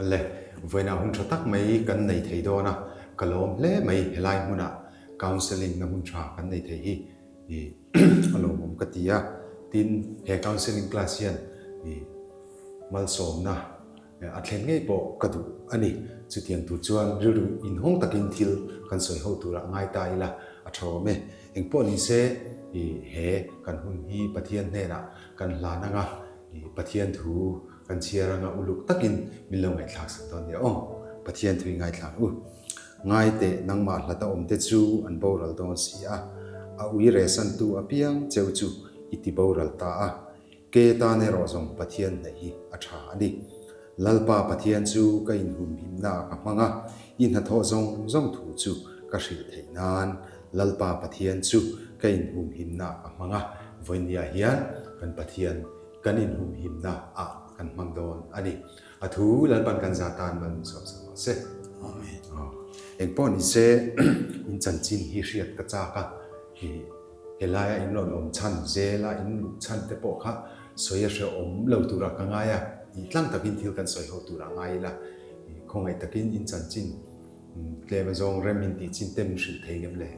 Awle, vawiinah hun tha tak mai kan nei thei dawn a, ka lawm hle mai helai hmunah counselling na hun tha kan nei thei hi a lawmawm ka ti a, tin he counselling class hian malsawmna a thlen ngei pawh ka duh a ni. Chutiang tur chuan rilru inhawng takin thil kan sawi ho turah ngai ta ila a tha awm e. Engpawh ni se he kan hun hi Pathian hnenah kan hlan anga Pathian thu kan chhiar anga uluk takin min lo ngaihthlak sak dawn nia aw. Pathian thu i ngaithlak u. Ngai teh nangmah hlata awmte chu an boral dawn si a, a ui rehsantu apiang cheu chu i ti boral ta a. Ke tan erawh zawng Pathian hnaih hi a tha a ni. Lalpa Pathian chu ka inhumhimna ah ka hmang a, i hnathawh zawng zawng thu chu ka hrilh theih nan Lalpa Pathian chu ka inhumhimna ah ka hmang a, vawinia hian kan Pathian kan inhumhimna ah kan hmang dawn a ni. A thu Lalpan kan za tan mal min sawm sak rawh se. Amen. Engpawh ni se in chanchin hi hriat ka chak a, Helaia in rawn awm chhan zela in luh chhan te pawh kha sawi a hrehawm lo turah ka ngai a, tih tlang takin thil kan sawi ho turah ngai ila, khawngaih takin in chanchin tlem a zawng rem in tih chin te min hrilh thei ngem le?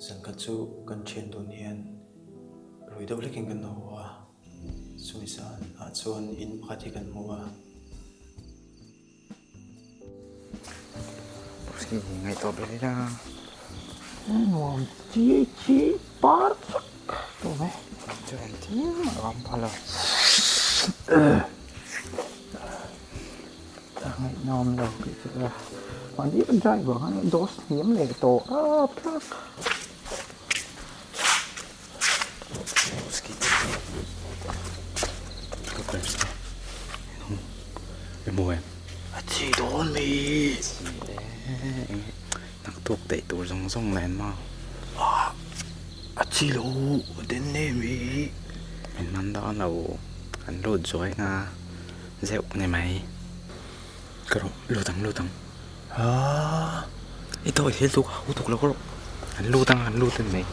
Zan khat chu kan thian dun hian rui deuh hlekin kan haw a, chumi zan ah chuan in pakhat hi kan hmu a. Ski hi ngaihtuah ber ila. Nuam chiai chiai par chak tawh mai. Chu engtin mah a awm phal lo. A ngaihnawm lo tih chu a. Mahni ka drive ang a dose hniam leh tawh ap thlak. A chi dawn mai. Chi e, eng naktuk daih tur zawng zawng nen maw. A chi lo den ne mai. Min man dawn lo, an lut zuai nga zeuh ni mai. Ka rawh lut ang lut ang. Haa. I dawi thil tuk a hu tuk lo rawh. An lut ang an lut a ni mai.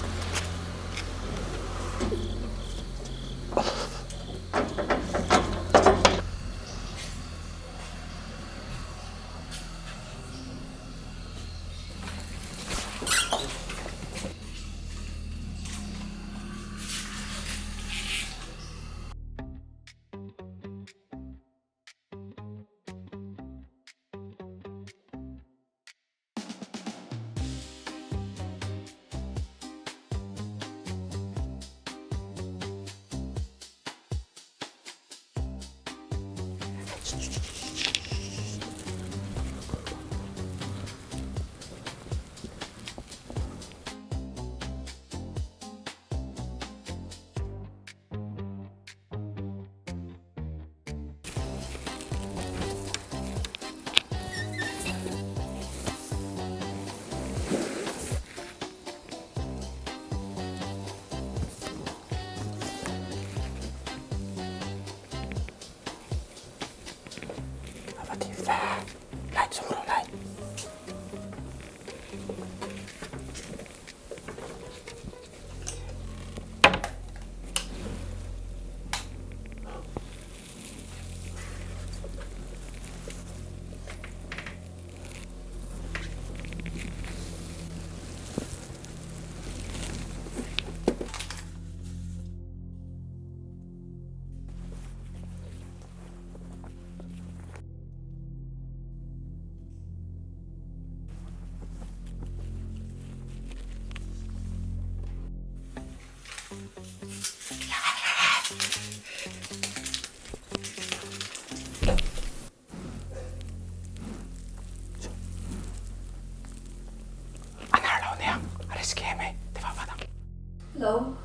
Hello,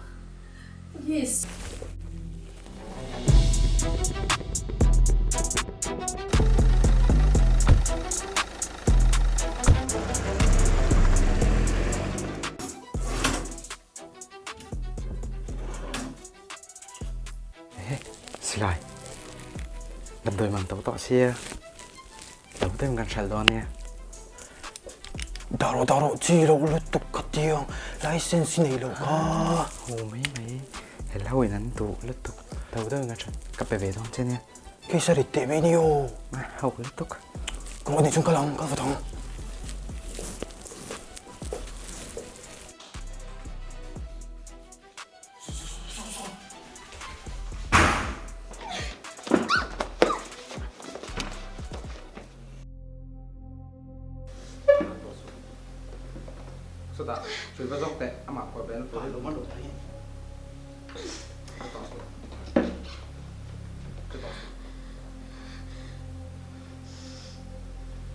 please. Silai, damdawi man to tawh sia, lo deuhin kan hralh dawn nia. Dah rawh dah rawh chi loh lutuk ka ti ang, license i nei loh kha. Ho mai mai, hello in an duh lutuk, lo deuhin kan hralh, ka pe ve dawn che nia. Case a rit teh mai ni aw. Ho lutuk. Ka rawh nih chuan kal ang, kal vat ang. Chutah hrui va zawk teh amah pawh ben tur hi.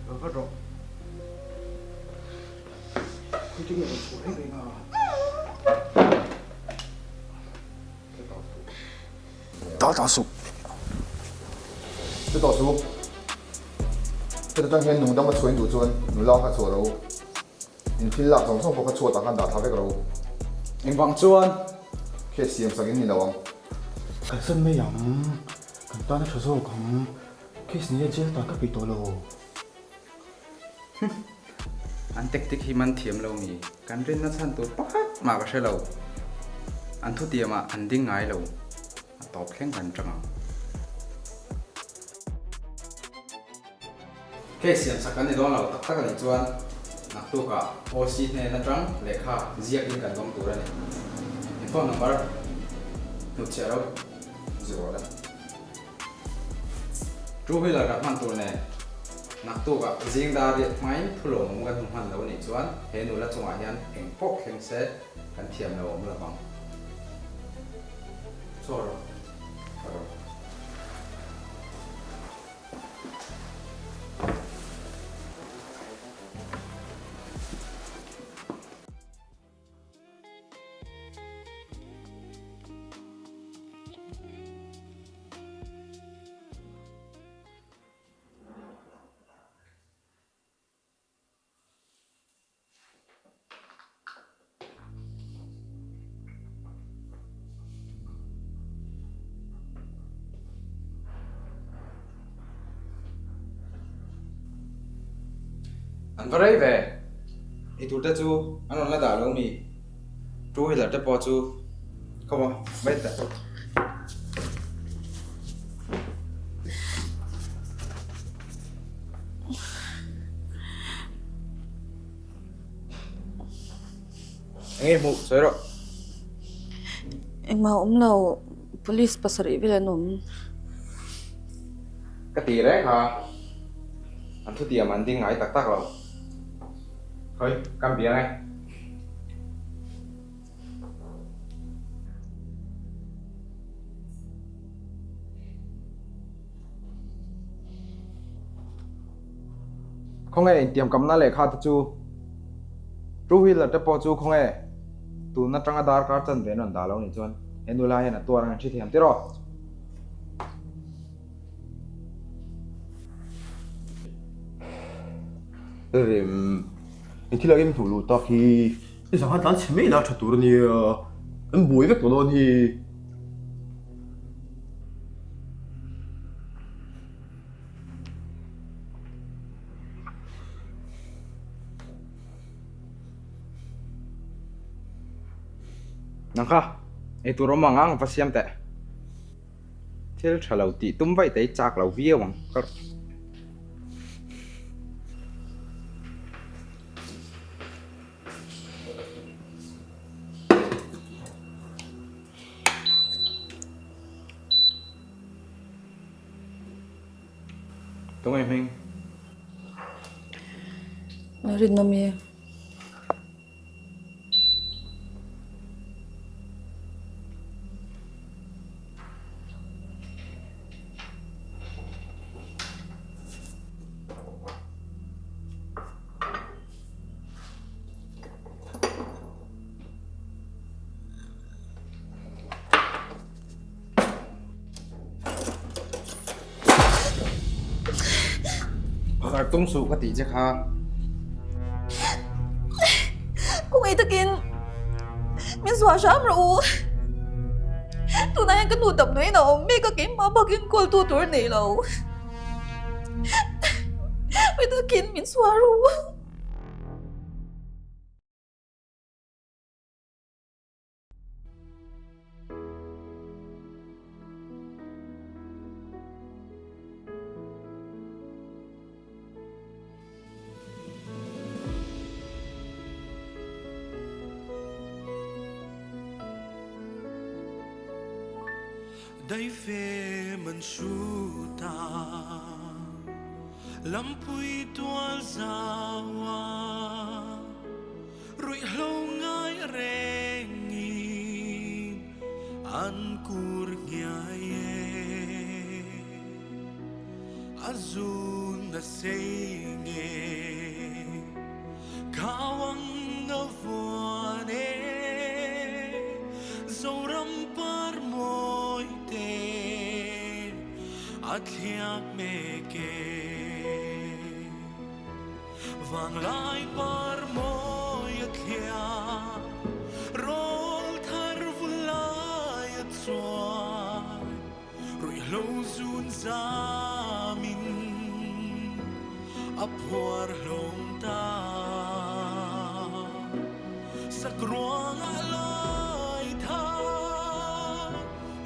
Va vat rawh. Khawi chu nge rawn chhuah reng reng a? Tah tah suh. Chu tawh suh. Heta tang hian nungdam a chhuain duh chuan nula kha chhuah ro. In thil lak zawng zawng pawh kha chhuatah khan dah thla vek ro. Engvang chuan case siam sak in ni lo ang. Kalsan mai ang. Kan tan a tha zawk ang. Case nia jail tan ka peih tawh lo. An tactic hi man thiam lo mi? Kan rinna chhan tur pakhat mah ka hre lo. An thutiamah an ding ngai lo. A tawp thleng kan tang ang. Case siam sak kan ni dawn lo tak tak a nih chuan naktukah OC hnen atang lehkha ziakin kan dawng tur a ni. In phone number hnutchhiah ro zirawh la. Two wheeler kan hman tur nen naktukah zing dar riat hmain thu lawmawm kan hmu hman lo nih chuan he nula chungah hian eng pawh thleng se kan thiam lo awm lo vang. Chaw rawh. Ka rawh. An va rei ve. Eitur te chu an rawn la dah lo mi? Two wheeler te pawh chu khaw maw wait teh. Enge hmuh sawi rawh. Engmah awm lo police pasarih vel an awm. Ka ti reng a, an thutiam an ding ngai tak tak lo. Khawi, kan biang e. Khawnge intiamkamna lehkha te chu two wheeler te pawh chu khawnge tun atanga darkar chanve an rawn dah lo nih chuan he nula hian a tuar ang an hrethiam tiraw. Rem, i thil a rem hmuh luh tak hi i zanghan tlan chhe mai la tha tur a nia, kan buai vek tawh dawn hi. Nang kha, eitur awm ang ang va siam teh. Thil tha lo tih tum vaih te i chak lo viau ang ka Tunge hming? Rinawmi. Phakar tum suh ka tih che kha. Kawngei takin min zuah hram rawh u. Tunah hian ka nu damdawiin a awm mek a, keimah bakin call tu tur nei lo. Kawngei takin min zuah rawh u. Daifem an hrut a, lampui tual zau a, ruihhlo ngai rengin an kur nghiai e. A zun a sei nge, khau ang a vuan e, Zoram par mawi te a thliak mek e. Vanglai par mawi a thliak, rawl thar vulai a chuai. Ruihhlo zun zamin a phuar hlawm ta. Sak ruangah lai tha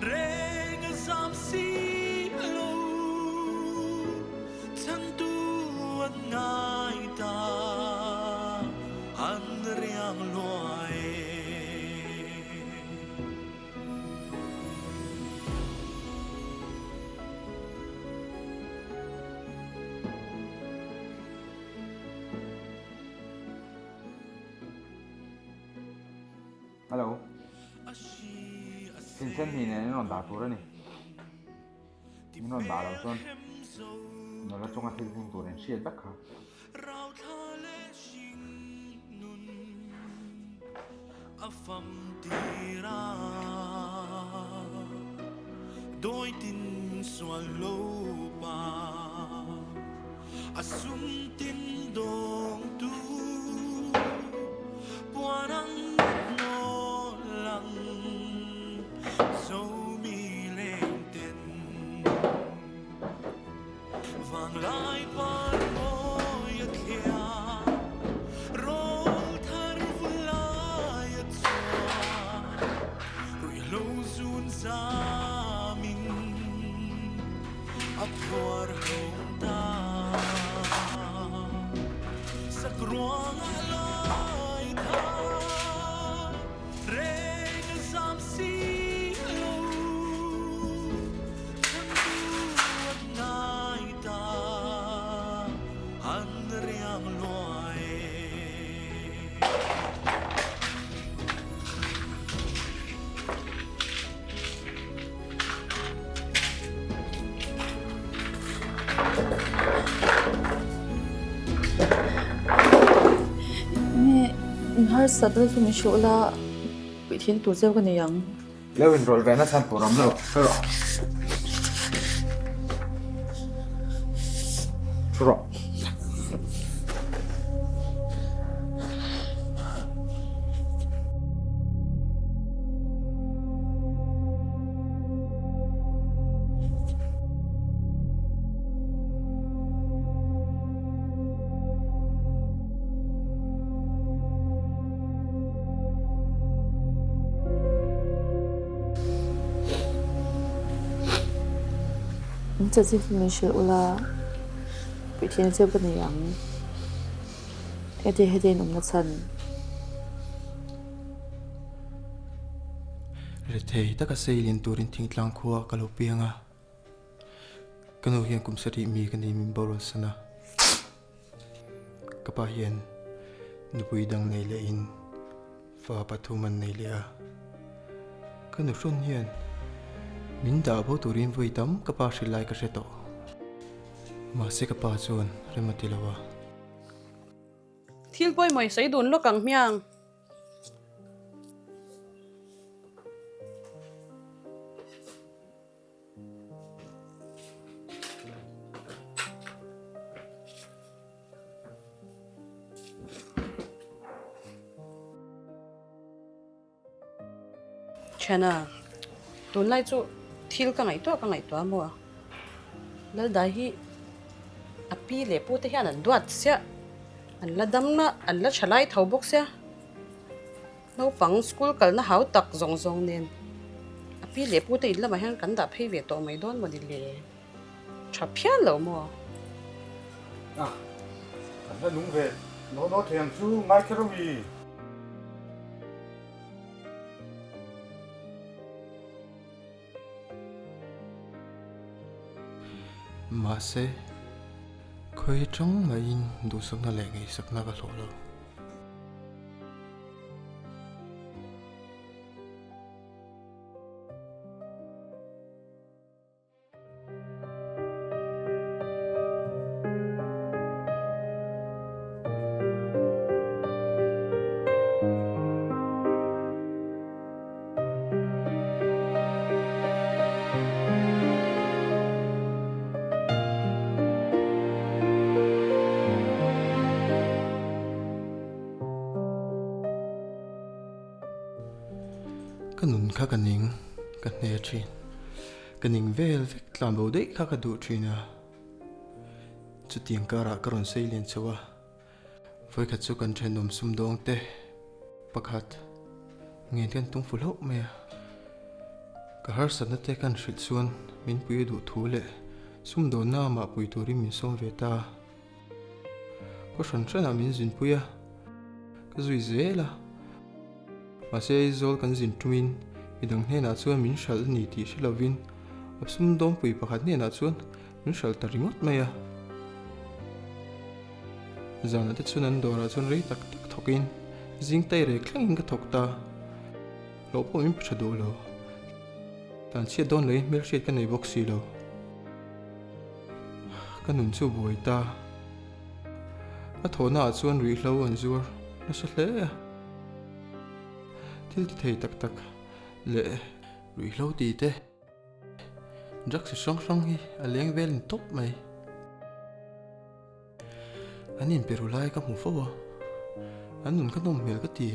reng a zam si lo. Chhantu an ngai ta an riang luai e. Hello. Sinsen hi nen in rawn dah tur a ni. Min rawn dah loh chuan nula chunga thil thleng tur in hriat vek kha. A fam tir a, dawi tin sual lo pa, a sum tin dawng tu puan ang hnawl ang zomi leng ten. Vanglai par mawi a thlia, rawl thar vulai a chhuah, ruihhlo zun zamin a phuar hlawm ta. Sak ruangah lai tha reng a zam si lo. Nge in harsat la chu min hrilh la puithiam tur cheu ka nei ang. Lo inrawlh ve nasa tur awm lo, hre rawh. Hre rawh. In chanchin hi min hrilh ula puithiam cheu ka nei ang heti heti in awmna chhan. Rethei taka seilin turin thingtlang khua ka lo piang a, ka nu hian kum sarih mi ka nei min boral san a. Ka pa hian nupui dang nei lehin fa pathum an nei leh a. Ka nuhrawn hian min dah bo turin vawi tam ka pa hrilh lai ka hre tawh. Mahse ka pa chuan rem a ti lo a. Thil pawimawh i sawi dun lawk ang hmiang. Thiana, tunlai chu thil ka ngaihtuah ka ngaihtuah maw? Laldai hi a pi leh pu te hian an duat chiah, an la dam a, an la tha lai tho bawk sia. Naupang school kalna hau tak zawng zawng nen a pi leh pu te in lamah hian kan dah phei ve tawh mai dawn maw ni le? Tha phian lo maw? A, kan la nung ve naw naw thei ang chu ngai kher ami? Mahse, khawi atang mahin duhsakna leh ngaihsakna ka hlawh lo. Ka nun kha ka ning, ka hne thin. Ka ning vel vek tlan bo daih kha ka duh thin a. Chutiang karah ka rawn sei lian chho a, vawikhat chu kan thenawm sumdawng te pakhat ngen kan tung fu hlauh mai a. Ka harsatna te kan hrilh chuan min pui duh thu leh sumdawnna amah pui turin min sawm ve ta. Khaw hran hranah min zinpui a, ka zui zel a. Mahse Aizawl kan zin tumin midang hnenah chuan min hralh a ni tih hre lovin a sumdawngpui pakhat hnenah chuan min hralh ta ringawt mai a. Zanah te chuan an dawrah chuan rei tak tak thawkin zing tai rek thlengin ka thawk ta. Hlauh pawh min pe tha duh lo. Tlanchhiat dawn loin hmelhriat ka nei bawk si lo. Ka nun chu buai ta. A thawhna ah chuan ruihhlo an zuar nasa hle a. Thil ti thei tak tak leh ruihhlo ti te drugs chi hrang hrang hi a leng vel in tawp mai. An inpe ru lai ka hmu fo a, an nun kha nawm hmel ka ti.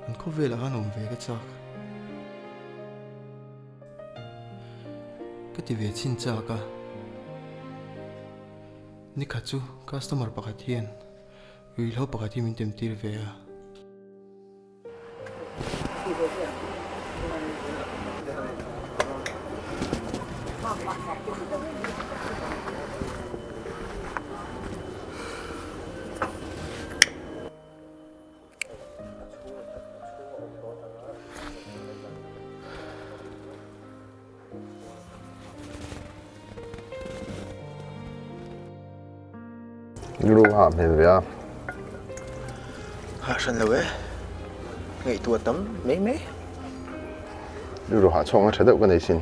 An khawvelah khan awm ve ka chak. Ka ti ve chhin chak a. Nikhat chu customer pakhat hian ruihhlo pakhat hi min tem tir ve a. Rilru a hah hmel ve a. Hah hran lo e. Ngaihtuah tam mai mai. Rilru hah chhuak na tha deuh ka nei sin.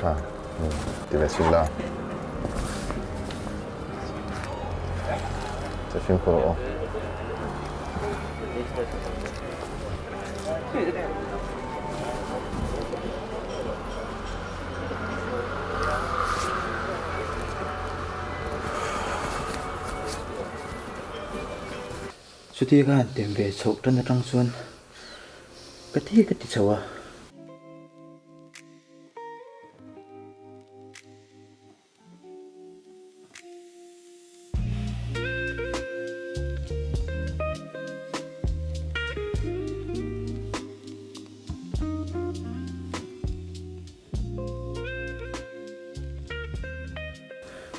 Kha, ti ve chhin la. Che fimkhur rawh aw. Chutia ka han tem ve chhoh tan atang chuan ka ti ka ti chho a.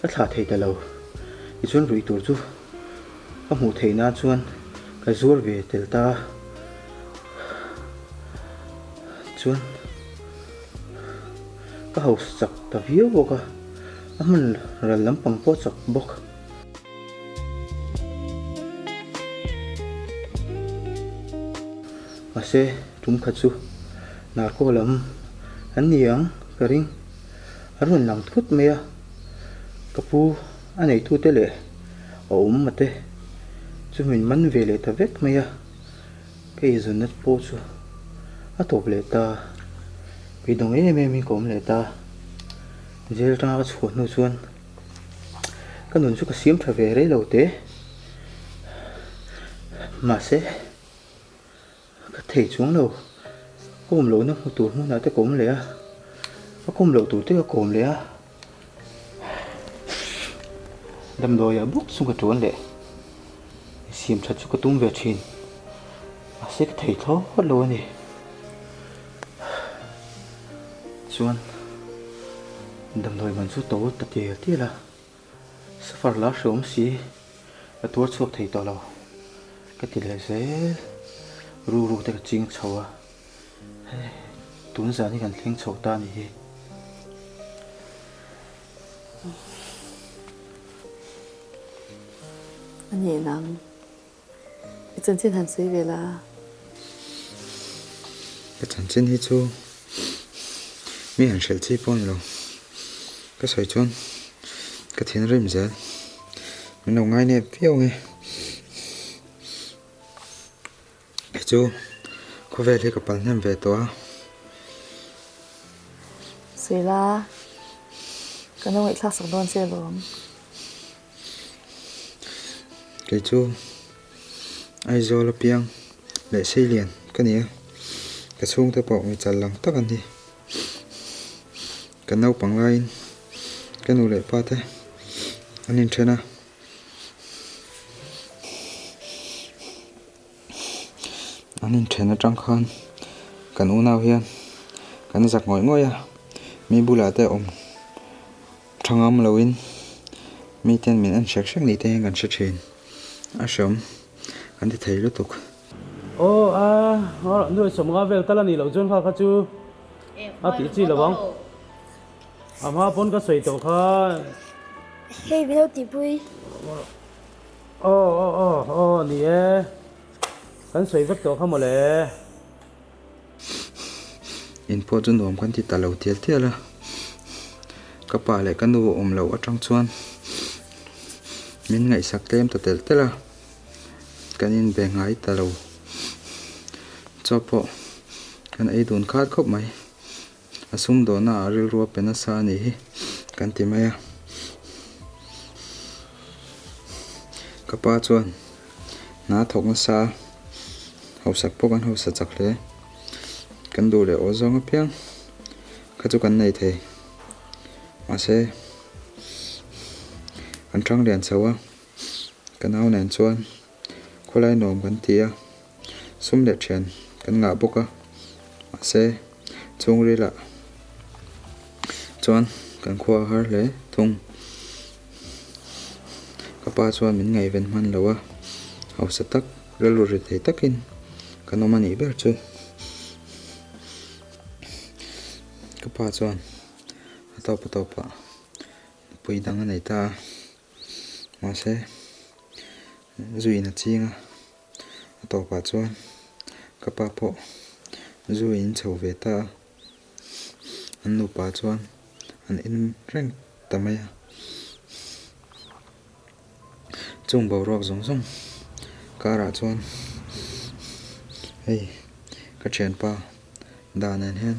Ka thlah thei ta lo. Tichuan ruih tur chu ka hmuh theih nan chuan ka zuar ve tel ta a. Chuan ka hausa chak ta viau bawk a, a hmun ral lampang pawh chak bawk. Mahse tum khat chu Narco lam an ni ang ka ring. An rawn lang thut mai a, ka pu a neitute leh a awm ate chu min man ve leh ta vek mai a, ka inzawnna pawh chu a tawp leh ta. Beidawng em em in ka awm leh ta. Jail atanga ka chhuah hnu chuan ka nun chu ka siam tha ve rei lo te. Mahse. Ka thei chuang lo, ka awm lohna hmu tur hmunah te ka awm leh a, ka kawm loh tur te ka kawm leh a, damdawiah bawk chu ka tuan leh, siam that chu ka tum ve thin, mahse ka thei thlawt lo a ni. Chuan damdawi man chu to ta tial tial a, suffer la hreawm si. Ka tuar chhuak thei tawh lo ka ti leh zel. Rukru te ka ching chho a, hei tun zan hi kan thleng chho ta a nih hi. A nih nang, i chanchin han sawi ve la. Ka chanchin hi chu mi han hrilh chi pawh a ni lo. Ka sawi chuan ka thinrim zel. Min lo ngai nep viau nge. Kei chu khawvel hi ka pal hnem ve tawh a. Sela, ka lo ngaihthlak sak dawn che alawm. Kei chu Aizawl apiang leh Seilian ka ni a, ka chhungte pawh mi chal lang tak an ni. Ka naupang laiin ka nu leh pa te an inthen a. An inthen atang khan kan unau hian kan zak ngawih ngawih a, mi bulah te awm tha ngam loin miten min en hrek hrek ni te hian kan hre thin a hreawm kan ti thei lutuk. Aw a, nuai sawmnga vel tal a nih loh chuan kha kha chu a tih chi lo ang. A hma pawn ka sawi tawh kha. Hei min lo tihpui. Aw aw aw aw ni e. Kan sawi vek tawh kha mawle. In pawh chu nuam kan ti ta lo tial tial a. Ka pa leh ka nu awm loh atang chuan min ngaihsak tlem ta telh telh a. Kan inbe ngai ta lo. Chaw pawh kan ei dun khat khawp mai. A sumdawhna ah rilru a pe nasa a nih hi kan ti mai a. Ka pa chuan hna thawk nasa a, hausak pawh kan hausa chak hle. Kan duh leh aw zawng apiang kha chu kan nei thei. Mahse an ṭang lian chho a, ka nau nen chuan khawlai nuam kan ti a. Sum leh thian kan ngah bawk a, mahse chhungril ah chuan kan khua a har hle thung. Ka pa chuan min ngaihven hman lo a, hausa tak rilru ri thei takin kan awm a nih ber chu. Ka pa chuan a tawp a tawp ah nupui dang a nei ta a, mahse zuiin a ching a. A tawpah chuan ka pa pawh zu in chho ve ta a, an nupa chuan an en reng ta mai a. Chung boruak zawng zawng karah chuan hei ka thianpa Dan nen hian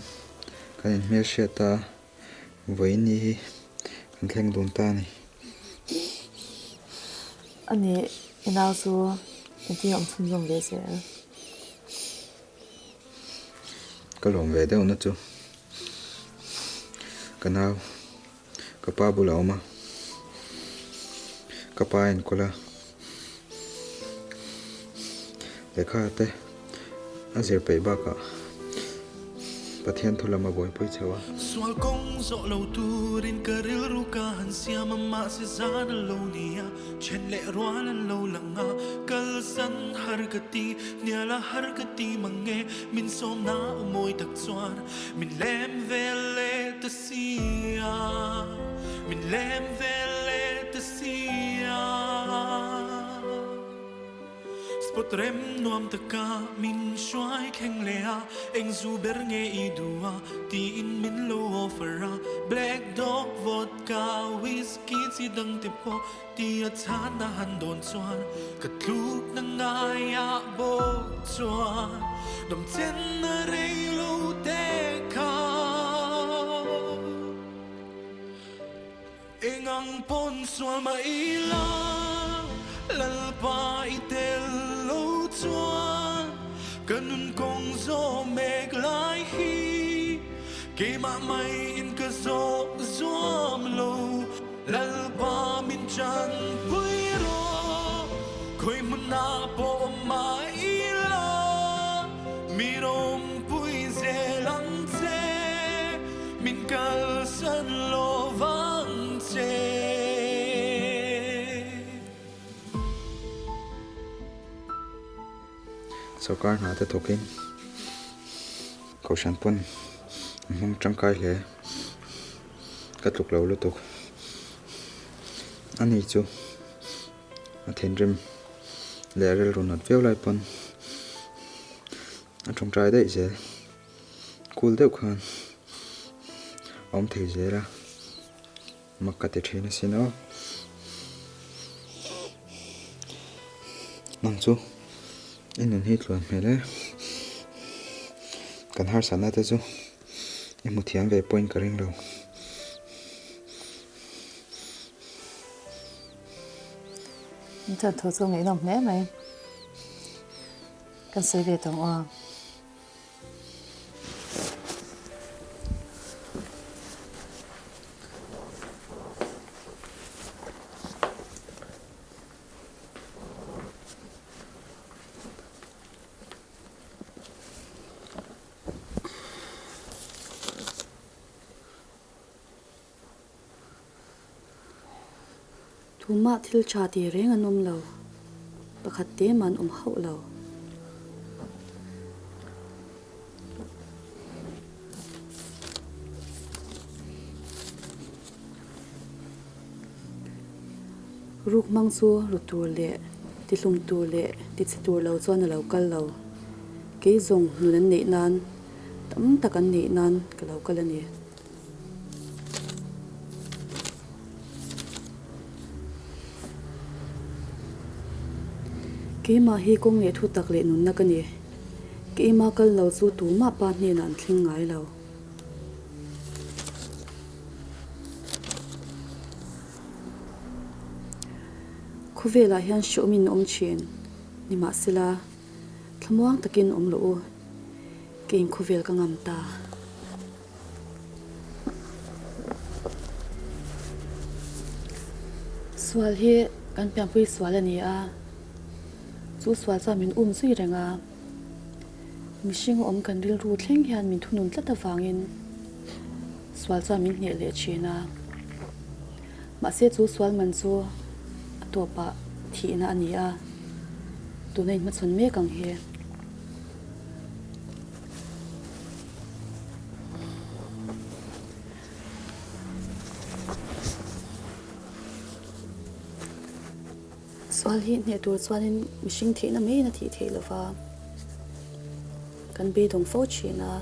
kan inhmelhriat ta a. Vawiin ni hi kan thleng dun ta a ni. A ni, i nau chu engtin awm chhunzawm ve zel? Ka lawm ve deuh na chu ka nau ka pa bulah a awm a, ka pa a enkawl a, lehkha te A zir peih bakah Pathian thu lam a buaipui chho a. Sual kawng zawh lo turin ka rilru ka han siam a, mahse zan a lo ni a, then leh rual an lo lang a, kalsan har ka ti, hnial a har ka ti mang e, min sawmna aw mawi tak chuan min lem vel leh ta si a, min lem vel leh ta si a. Spot rem nuam taka min hruai thleng leh a, eng zu ber nge i duh a tiin min lo offer a, Black Dog, Vodka, Whisky chi dang te pawh tia chhan a han dawn chuan ka tluk na ngaiah bawk chuan dawm chen a rei lo te kha. Eng ang pawn sual mah ila, Lalpa i tel lo chuan ka nun kawng zawh mek lai hi keimah mai in ka zawh zuam lo. Lalpa min chanpui rawh, khawi hmunah pawh awm mah ila, mi rawmpui zel ang che. Min kalsan lo vang che. Sorkar hna te thawkin Kohhran pawn an hmang tangkai hle. Ka tluk lo lutuk. Ani chu a thinrim leh rilru nat viau lai pawn a tawngtai daih zel. Cool deuh khan a awm thei zel a. Mak ka ti thin asin aw. Nang chu i nun hi tluan hmel e. Kan harsatna te chu i hmu thiam ve pawhin ka ring lo. In chuan thu chu ngaihnawm hle mai. Kan sawi ve tawng aw. Tumah thil tha ti reng an awm lo, pakhat te mah an awm hauh lo. Ruk hmang chu ru tur leh tihlum tur leh tichhe tur lo chuan a lo kal lo. Kei zawng nun an neih nan tam tak an neih nan ka lo kal a ni. Keimah hi kawng leh thu tak leh nunna ka ni. Keimah kal lo chu tumah pa hnenah an thleng ngai lo. Khawvelah hian hreawmin awm thin. Nimahsela, thlamuang takin awm loh u. Keiin khawvel ka ngam ta. Sual hi kan pianpui sual a ni a, chu sual chuan min um zui reng a, mihring awm kan rilru thleng hian min thunun tlat avangin sual chuan min hneh leh thin a, mahse chu sual man chu a tawpah thihna a ni a, tuna inhmachhawn mek ang hi. Sual hi hneh tur chuanin mihring thihna maiin a thih theih lova, kan beidawng fo thin a.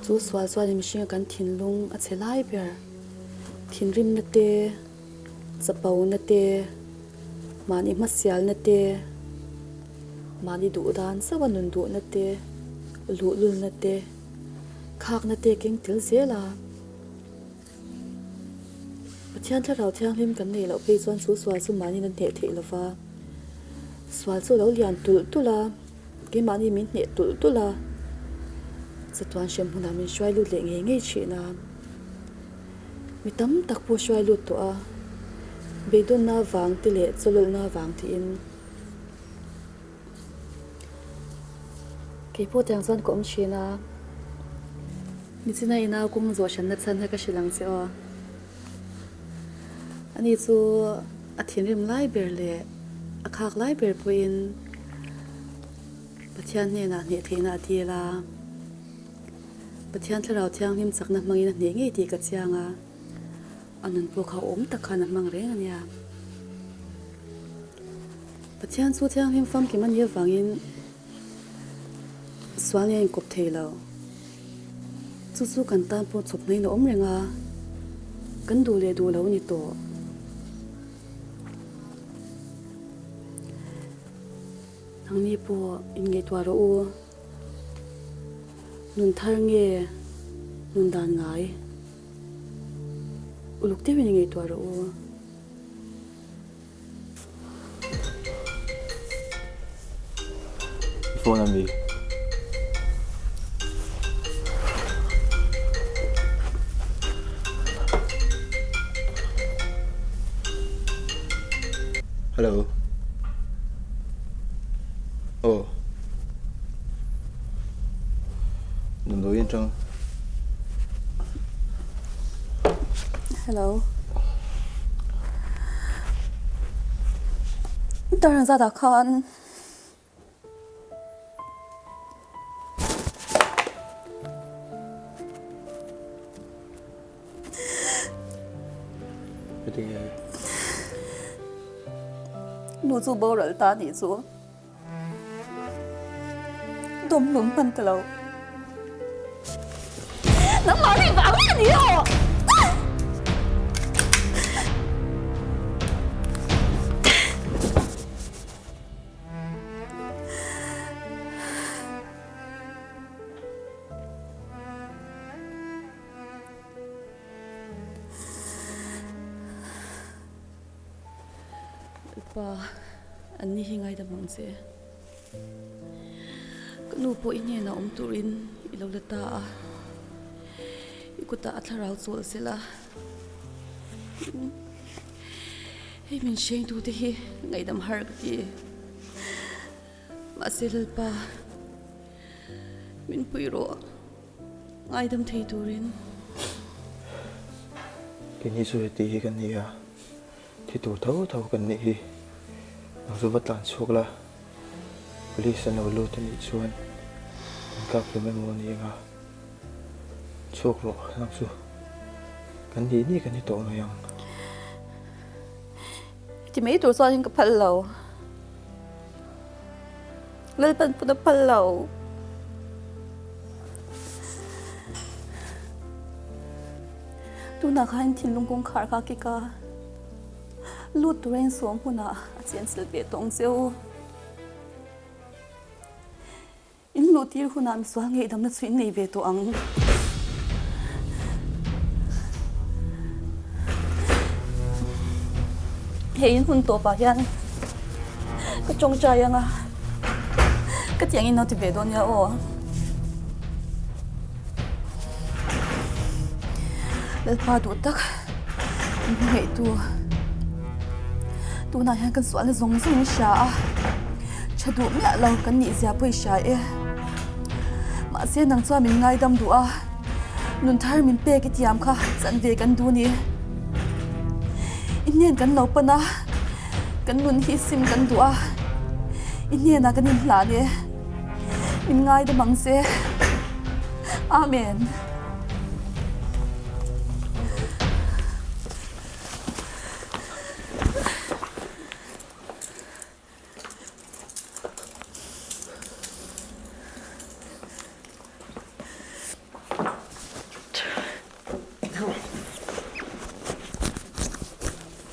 Chu sual chuanin mihringa kan thinlung a chhe lai ber, thinrimna te, chapona te, mahni hmasialna te, mahni duh dan chauha nun duhna te, luhlulna te, khakna te keng tel zel a. Pathian Thlarau Thianghlim kan neih loh phei chuan chu sual chu mahniin a hneh theih lo va, sual chu a lo lian tulh tulh a, keimahni min hneh tulh tulh a, chatuan hrem hmunah min hruai lut leh ngei ngei thin a. Mi tam tak pawh hruai lut tawh a, beidawnna avang te leh chawlawlhna avang tiin. Kei pawh tiang chuan ka awm thin a, nichina i nau kawng zawh hranna chhan kha ka hrilh ang che aw. Ani chu a thinrim lai ber leh a khak lai ber pawhin Pathian hnenah hneh theihna a dil a, Pathian Thlarau Thianghlim chakna hmangin a hneh ngei tih ka chiang a, a nun pawh kha awm tak khan a hmang reng a nia. Pathian chu thianghlim famkim a nih avangin sual nen a inkawp thei lo. Chu chu kan tan pawh chawp hnain a awm reng a, kan duh leh duh lo a ni tawh. Nangni pawh inngaihtuah rawh u. Nun thar nge nun dan ngai? Uluk deuhin inngaihtuah rawh u. I phone a mi? Hello. Aw. Damdawiin atang. Hello. Dar ang zatah khan Nu chu boral ta nih chu. Dawm hlum hman ta lo. Nangmah nih vang vek a ni aw! Pa, an ni hi ngaidam ang che. Ka nu pawh i hnenah awm turin i lo la ta a, i kutah a thlarau chawl sela. Hei min hrengtute hi ngaihdam har ka ti. Mahse Lalpa, min pui rawh. Ngaidam thei turin. Keini chu heti hi kan ni a, thi tur tho tho kan nih hi. Nang chu va tlan chhuak la, police an lo lut a nih chuan an kap hlum emaw a ni anga, chhuak rawh nang chu kan nih nih kan ni tawh mai ang. Heti mai tur chuanin ka phal lo. Lalpan pawn a phal lo. Tunah khan thinlung kawngkhar kha kik a, lut tura insawm hunah a chenchilh ve tawng che u. In luh tir hunah misual ngeihdamna chu in nei ve tawh ang. Hei in hun tawpah hian ka tawngtai anga ka tiang in lo ti ve dawn nia aw. Lalpa duh tak min hmangaihtu tunah hian kan sualna zawng zawng in hria a. Tha duh miah lo kan nih zia pawh i hria e. Mahse nang chuan min ngaidam duh a, nun thar min pek i tiam kha chanve kan duh ni. I hnen kan lo pan a, kan nun hi sim kan duh a, i hnenah kan inhlan e. Min ngaidam ang che. Amen.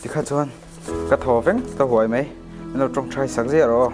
Tikha chuan ka thaw veng ta huai mai min lo tawngtai sak ziah rawh aw.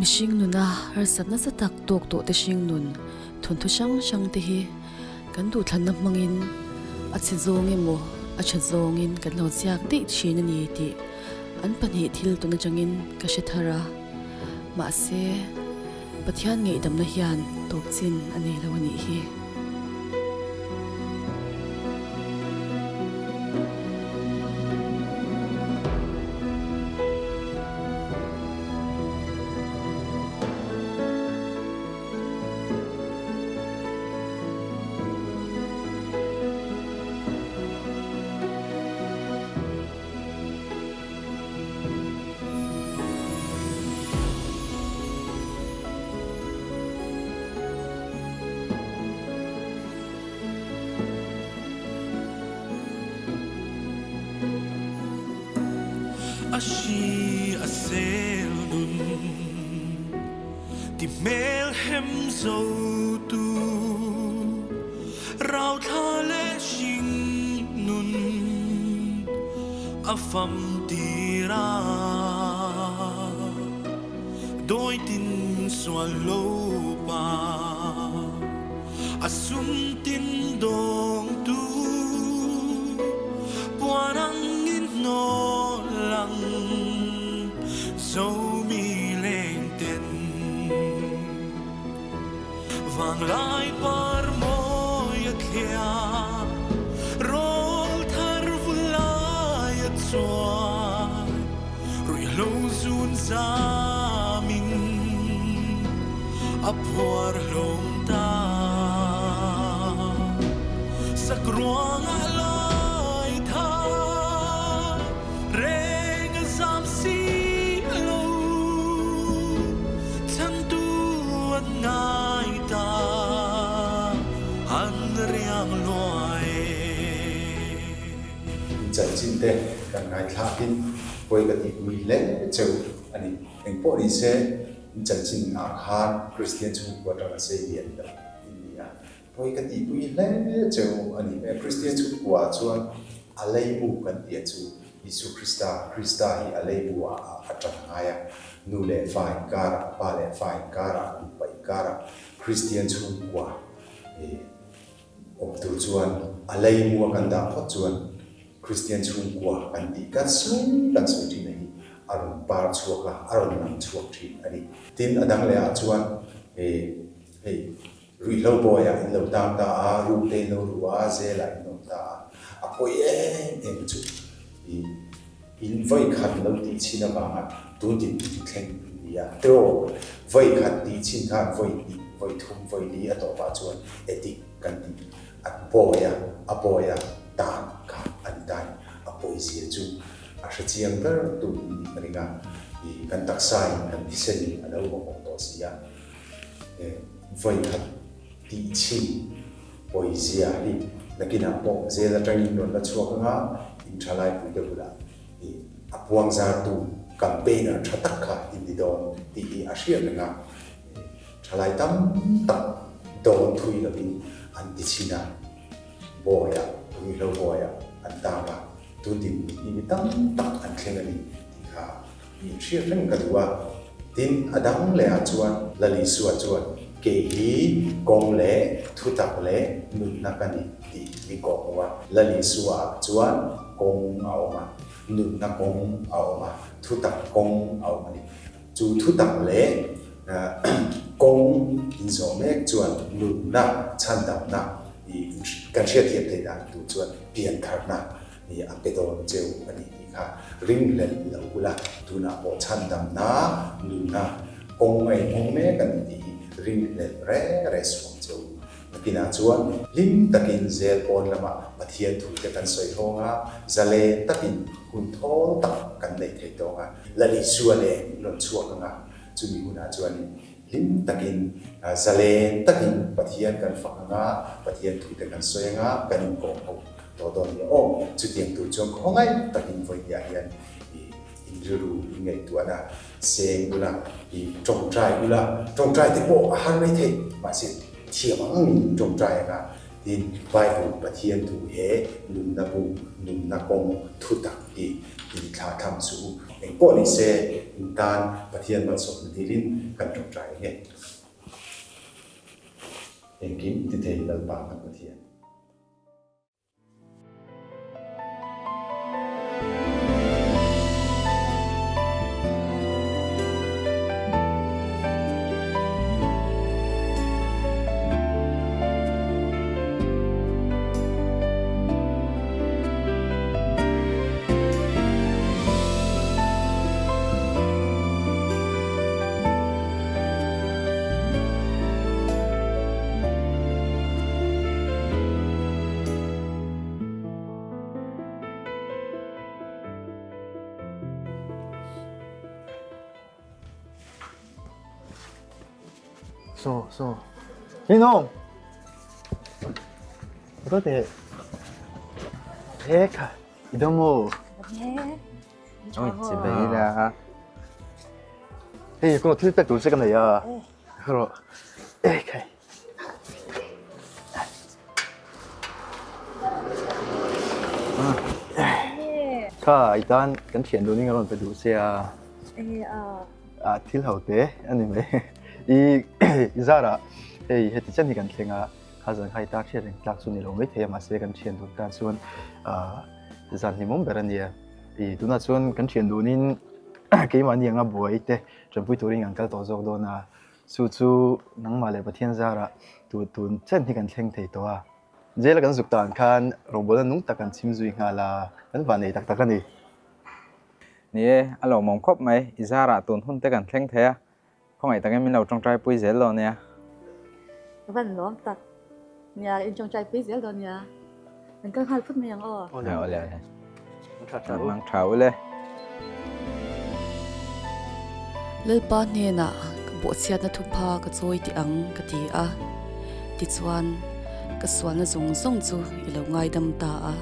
Mihring nuna harsat nasa tak tawk tawh te hring nun thawnthu hrang hrang te hi kan duhthlanna hmangin a chhe zawng emaw a tha zawngin kan lo ziak daih thin a ni tih an pahnih thil tun atangin ka hre thar a mahse Pathian ngaihdamna hian tawp chin a nei lo a nih hi. A hri a sel nun ti hmel hem zo tu rau thla leh hring nun a fam tir a. Dawi tin sual lo pa A sum tin dawng tu Puan ang in hnawl ang Zomi leng ten Vanglai par mawi a thliah Rawl thar vulai a chuai Ruihhlo zun zamin a phuar hlawm ta. Sak ruangah lai tha reng a zam si lo. Chhantu an ngai ta, an riang luai e. In chanchin te kan ngaithlakin pawi ka tihpui hle cheu a ni. Engpawh ni se, in chanchin ah khan Kristian chhungkua atanga sei lian lo in ni a, pawi ka tihpui hle cheu a ni. Kristian chhungkua ah chuan a leibu kan tih chu Isu Krista, Krista hi a leibu ah a tang ngai a, nu leh fa inkarah, pa leh fa inkarah, nupa inkarah Kristian chhungkua awm tur chuan a leimu a kan dah phawt chuan Kristian chhungkua kan tih kan sawi kan sawi thin a hi a rawn par chhuak a, a rawn lang chhuak thin a ni. Tin, a dang leh ah chuan hei ruihhlo bawi ah in lo tang ta a, ruk te in lo ru a, zel ah in awm ta a, a pawi em em chu i in vawi khat lo tih chhin avanga tun din thleng in ni a. Tiraw, vawi khat tih chhin khan vawi hnih, vawi thum, vawi li a tawpah chuan addict kan tih A bawi a, a bawi a tan kha a ni ta ni. A pawizia chu a hre chiang ber tu in nih ka ring a, i kan taksa in kan thisen in a lo mamawh tawh si a. Vawi khat tih chhin pawizia hi nakinah pawh zel atangin rawn la chhuak anga in thalai pui te bulah i a puangzartu campaigner tha tak kha in ni dawn tih hi a hriat reng a. Thalai tam tak dawn thui lovin an ti chhin a, bawiah, ruihhlo bawiah an tang a, tun dinhmun hi mi tam tak an thleng a ni tih kha mi inhriat reng ka duh a. Tin, a dang lehah chuan Lal Isua chuan kei hi kawng leh thutak leh nunna ka ni tih min kawhhmuh a. Lal Isua ah chuan kawng a awm a, nunna kawng a awm a, thutak kawng a awm a ni. Chu thutak leh kawng inzawh mek chuan nunna, chhandamna kan hriatthiam theih dan tur chuan piantharna a pe dawn cheu a ni tih kha ringhlelh lo ula, tunah pawh chhandamna, nunna kawng a inhawng mek a ni tih hi ringhlelh reng reng suam cheu. Nakinah chuan hlim takin zel pawn lamah Pathian thute kan sawi hawng a, zalen takin hun thawl tak kan neih theih tawng a. Lal Isua nen in rawn chhuak ang a, chumi hunah chuanin hlim takin, zalen takin Pathian kan fak ang a, Pathian thute kan sawi ang a, kan inkawm ho tawh dawn nia aw. Chutiang tur chuan khawngaih takin vawinia hian i in rilru in ngaihtuahna seng ula, i tawngtai ula, tawngtai te pawh a har mai thei, mahse thiam ang angin tawngtai ang a, tin Bible Pathian thu he nunna bu, nunna kawng thutak hi in thlah tham suh u. Engpawh ni se in tan Pathian malsawmna dilin kan tawngtai ang e. Engkim ti thei Lalpa kan Pathian. So, so. Ninong! Có thể. Thế cả. I đâu mô? Ôi, chị bé ra. Hei, có thil pek tur che ka nei a. Rawh. Ê khai. Kha, i tan kan thian duh ning a rawn pe duh che a. Ê a. Thil ho te a ni mai. I i zarah hei heti chen hi kan thleng a, kha zan kha i tar hriat reng tlak chu ni lo maithei a, mahse kan thian dun tan chuan zan hlimawm ber a nia. I tunah chuan kan thian dunin keimahni anga buai te tanpui turin kan kal tawh zawk dawn a, chu chu nangmah leh Pathian zarah tun chen hi kan thleng thei tawh a. Jail a kan zuk tan khan rawngbawlna nung tak kan chhim zui nghal a, kan vannei tak tak a ni. Ni e, a lawmawm khawp mai. I zarah tun hun te kan thleng thei a, khawngaih takin min lo tawngtai pui zel dawn nia. Ka van lawm tak. Nia, in tawngtai pui zel dawn nia. Kan kal nghal phut mai ang aw. Awle awle. Mang tha ule. Lalpa hnenah ka bawhchhiatna thupha ka chawi tih ang ka ti a, tichuan ka sualna zawng zawng chu i lo ngaidam ta a.